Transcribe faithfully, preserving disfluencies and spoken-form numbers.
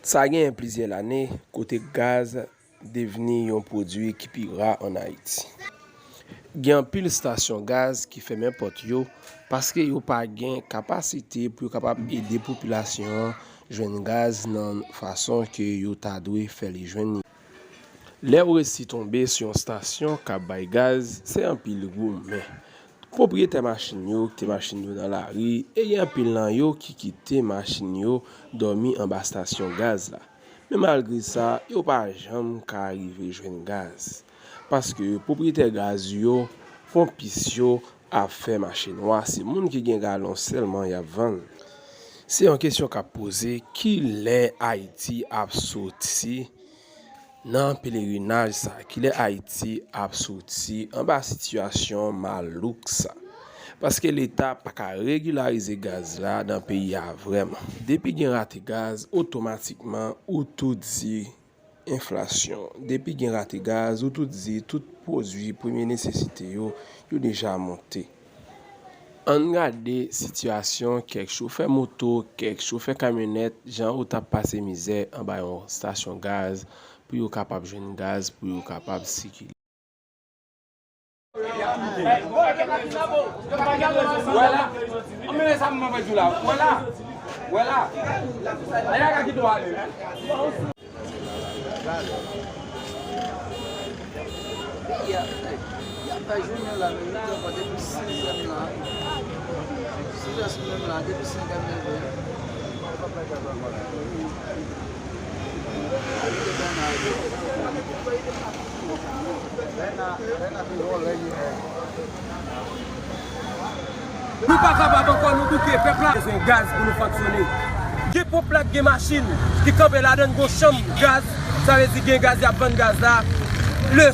Sa genyen plizyè lane kote gaz devni yon pwodui ki pi ra ann Ayiti. Gen anpil estasyon gaz ki fèmen pòt yo paske yo pa gen kapasite pou yo kapab ede popilasyon an jwenn gaz nan fason ke yo ta dwe fè li jwenn li. Lè ou resi tonbe sou yon estasyon k ap bay gaz, se anpil goumen. Pwopriyetè machin yo kite machin yo nan lari e gen anpil nan yo ki kite machin yo dòmi anba estasyon gaz la. Men malgre sa, yo pa janm ka rive jwenn gaz. Paske pwopriyetè gaz yo, ponpis yo ap fè mache nwa, se moun ki gen galon sèlman y ap vann. Se yon kesyon k ap poze, kilè Ayiti ap soti nan pelerinaj sa? Kilè Ayiti ap soti anba sitiyasyon malouk sa? Paske Leta pa ka regilarize gaz la nan peyi a vrèman. Depi gen rate gaz, otomatikman ou tou di enflasyon. Depi gen rate gaz, ou tou di tout pwodui premye nesesite yo, yo deja monte. Ann gade sitiyasyon kèk chofè moto, kèk chofè kamyonèt, jan yo t ap pase mizè anba yon estasyon gaz pou yo kapab jwenn gaz, pou yo kapab sikile. Wè la. Anmele sa mwen vle di w la. Wè la. Wè la. Nèg la ka kite w ale. Peyi a, y ap bay jounen la, men nou te ankò depi senk zèm la. Sou jas menm la, depi senk zèm leve. Nou pa kapab ankò, nou bouke, pèp la bezwen gaz pou nou fonksyone. Gen ponp la k gen machin ki kanpe ladann, gon chanm gaz, sa vle di gen gaz, y ap vann gaz la. Le